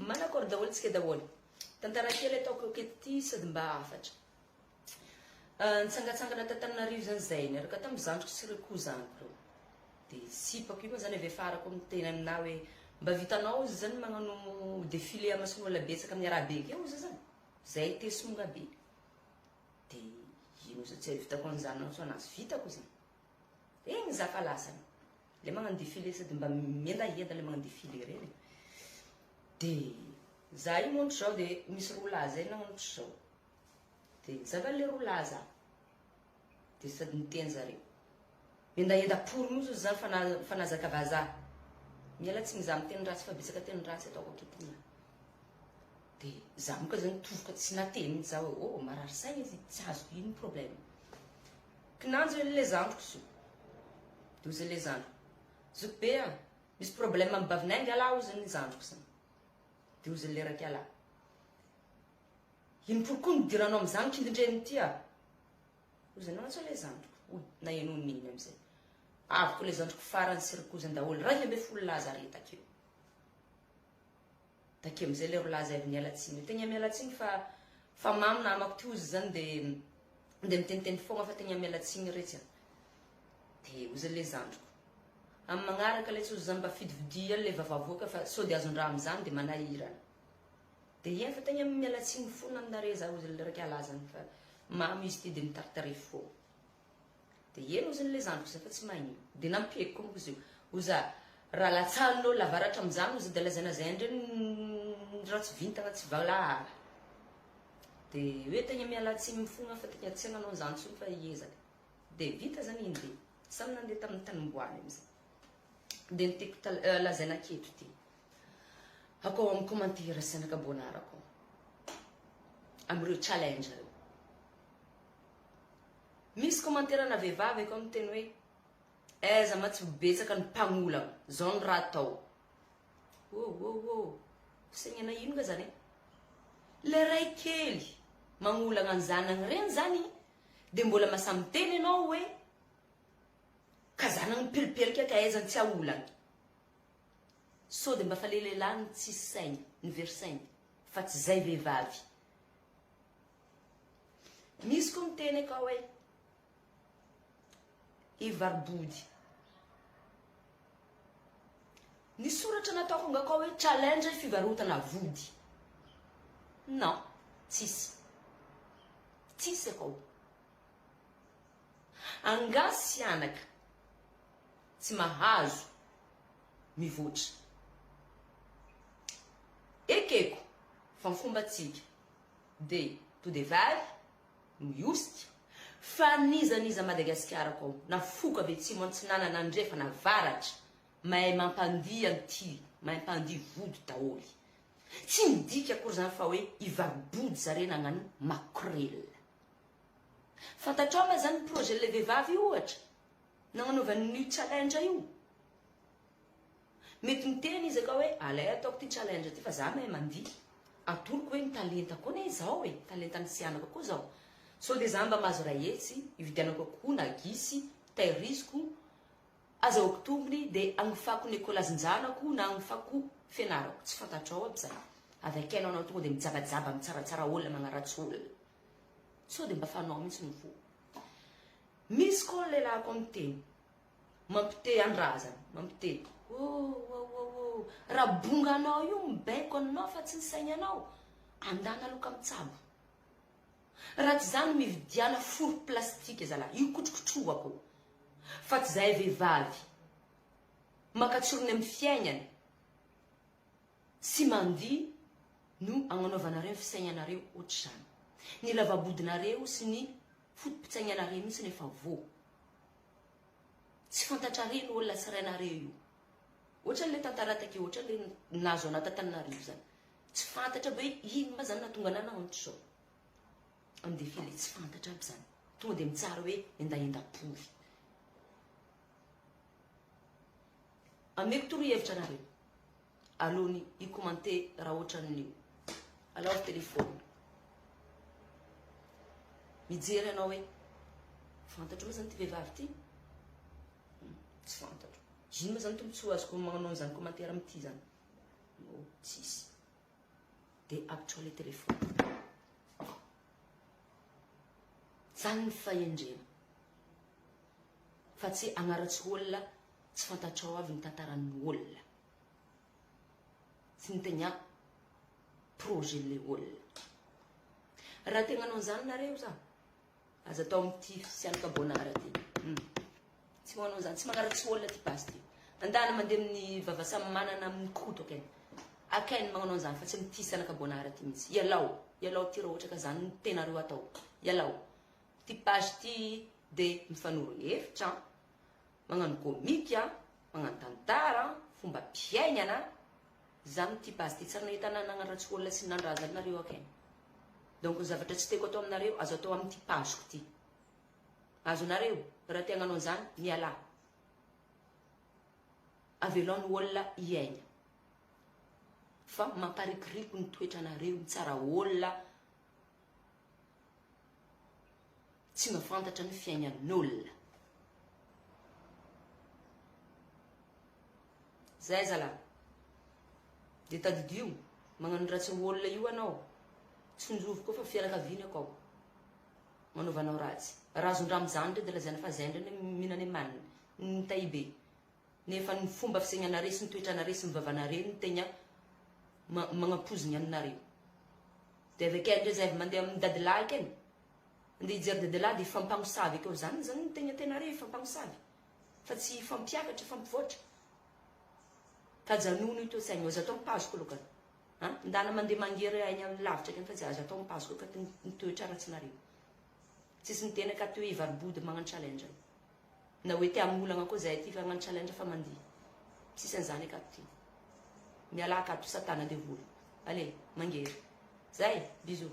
Manakory daholo tsika daholo. Tantara kely ataoko aketo ty sady mba hafatra. Nitsangatsangana t'Antananarivo zany zahay niaraka tamin'ny zandriko sy ireo cousin-ko ireo. De sipako io moa zany avy afarako miteny aminah hoe mba vitanao ozy zany magnano défilé amason'olona betsaka amin'ny arabe akeo ozy zany. Zahay te songa be. De ino ozy tsy vitako an'izany nanso anazy vitako zany. Egny za fa lasany. Le magnano défilé sady mba miendaenda le magnano défilé reny e. De za io moa zao de misy roa lahy zay nagnano ohatr'izao. De zava le roa lahy za. De sady niteny zareo. Miendaenda pory mihitsy ozy zany fa fa nazaka vazaha. Miala tsiny za miteny ratsy fa betsaka teny ratsy ataoko aketo nina. De za moka zany tovoka tsy nateny mihitsy za hoe oh marary saigna izy tsy azoko ino problème. Kinanjo eny le zandriko zo. Doza le zandriko. Zoky be a! Misy problème am bavinay nga lah ozy ny zandriko zany. De ozy le raika lah. Ino pourquoi nidiranao amizany kindindreny ty a? Ozy anao antso le zandriko. Oy, naheno neny amizay. Avy ko le zandriko farany sy ry cousin daholo 11 lahy zare takeo. Takeo amizay le rolahy zay avy niala tsiny. Tegna miala tsiny fa fa mamy namako ty ozy zany de de miteniteny fogna fa tegna miala tsiny retsy a. De ozy le zandriko. Amin'ny magnaraka letsy ozy zany mba fidifidio ihany le vava avoaka fa sao de azon-draha amizany de manahirana. De ien fa tegna miala tsiny fona aminare za ozy le raika lahy zany fa mamy izy ty de mitaritarify fogna. De eny ozy le zandriko zay fa tsy magnino. De nampieko koa moa izy io. Oza raha latsahan'olo avaratra amizany ozy de lazaina zay ndray ratsy vintagna tsy valahara. De hoe tegna miala tsiny mifogna fa tegna tsy hagnanao an'izany intsony fa hiezaka. De vita zany iny de samy nandeha tamin'ny tanimboany amizay. De ny tiako lazaina aketo ty. Akao amin'ny commentaire sy anakaboanara akao. Amin'ireo challenge ireo. Misy commentaire na vehivavy akao miteny hoe aiza ma tsy betsaka ny mpagnolagna, zao ny raha atao. Oh oh oh, fisainana ino nga zany e? Le ray kely magnolagna ny zanagny regny zany de mbola masahy miteny anao hoe ka zanagny mipelipelika ka aiza ny tsy aholagny. Sao de mba fa le lehilahy no tsisy saigna, ny very saigna fa tsy zay vehivavy. Misy koa miteny akao hoe i varibody. Ny soratra nataoko nga akao hoe challenge fivarotana vody. Non, tsisy. Tsisy akao. Angaha sy anaka tsy mahazo mivoatra. Ekeko fa ny fombantsika de to de vary miosika fa n'iza n'iza Madagasikara kao na foko avy atsimo antsinanana andrefana avaratra mahay mampandihy an'ity mahay mampandihy vody daholo. Tsy midika akory zany fa hoe hivarobody zare nagnano makorel. Fantatrao ma zany projet le vehivavy io ohatra nagnanaovany io challenge io? Mety miteny izy akao hoe alay ataoko ty challenge ty fa za mahay mandihy, atoroko hoe ny talentako anie izao e, talentan'ny sianako koa zao, sao dia za mba mahazo iray hetsy hividianako akoho na gysy tahiriziko azahoako tombony dia agnofako ny ekolazin-janako na agnofako fianarako, tsy fantatrao aby zany, avy akainao anao tonga dia mijabajaba mitsaratsara olona magnaratsy olona, sao dia mba fanao mihitsy ny voa. Misy koa ny lehilahy koa miteny. Mampite andrazana, mampite. Oh oh oh oh. Raha bonga anao io mibaiko anao fa tsy ny saignanao, andana aloka mitsabo. Raha tsy zany mividiana four plastique zalahy, io kotrokotrohako. Fa tsy zahay vehivavy maka tsirony amin'ny fiaignana sy mandihy no agnanaovanareo ny fisaignanareo ohatr'izany. Ny lavabodinareo sy ny foto-pitsaignanareo mihitsy no efa voa. Tsy fantatrareo ny olona tsarainareo io. Ohatran'ny le tantara takeo, ohatran'ny le nahazo anah t'Antananarivo zany. Tsy fantatra aby hoe ino ma zany nahatonga anah nagnano ohatr'izao. Amin'ny défilé tsy fantatra aby zany. Tonga de mitsara hoe endaendam-pory. Ameko torohevitra anareo. Alohan'ny hi-commenter raha ohatran'io. Alaovy téléphone. Mijery anao hoe fantatro moa zany ty vehivavy ty? Tsy fantatro. Ino moa zany tombotsoa azoko magnano an'izany commentaire amin'ity zany? Oh, tsisy. Dia apitrao le téléphone. Zany ny fahendrena. Fa tsy agnaratsy olona tsy fantatrao avy ny tantaran'ny olona. Sy ny tegna projet le olona. Raha tegna anao zany nareo za, aza atao amin'ity sianaka bonara ty. Hmm. Tsy manao zany, tsy magnaratsy olona ty basy ty. Andana mandeha amin'ny vava samy manana amin'ny koto akeny. Akeny magnanao an'izany fa tsy amin'ity sianaka bonara ty mihitsy. Ialao, ialao ty raha ohatra ka zany no tenareo atao. Ialao. Ty page ty de mifanoro hevitra, magnano comique, magnano tantara, fomba-piaignana, zany ty page ty. Tsy ary nahita nagnaratsy olona sy nandraza anareo akeny. Donc ny zavatra tsy tiako atao aminareo azo atao amin'ity page-ko ty. Azonareo? Raha te hagnano an'izany, mialà. Avelao ny olona hiaigna. Fa mamparikoriko ny toetranareo, mitsara olona tsy mahafantatra ny fiaignan'olona. Zay zalahy. Dia tadidio, magnano ratsy olona io anao, tsonjovy koa fa fianakaviana akao. Manaovanao ratsy. Raha azon-dramizany ndray dia lazaina fa zay ndray ny mihinana amaniny, ny tahibe. Nefa ny fomba fisainanare sy ny toetranare sy ny vavanare no tegna magnampozigny aminareo. Dia avy akay ndray zay avy mandeha amin'ny dadilahy akay, mandeha hijery dadilahy dia hifampagnosavy akeo. Zany zany no tegna tenare hifampagnosavy fa tsy hifampiakatra, hifampivoatra. Ka ajanony io toe-tsaigna io, aza atao mipazoko aloha ka. An! Ndana mandeha mangery aigna amin'ny lavitra akany fa tsy azo atao mipasoka akaty ny toetra ratsinareo. Tsisy miteny akaty hoe hivaro-body magnano challenge. Na hoe te hagnolagna koa zahay aty fa hagnano challenge fa mandihy. Tsisy an'izany akato ty. Mialà akato satana devoly. Allez, mangery. Zay! Bisous.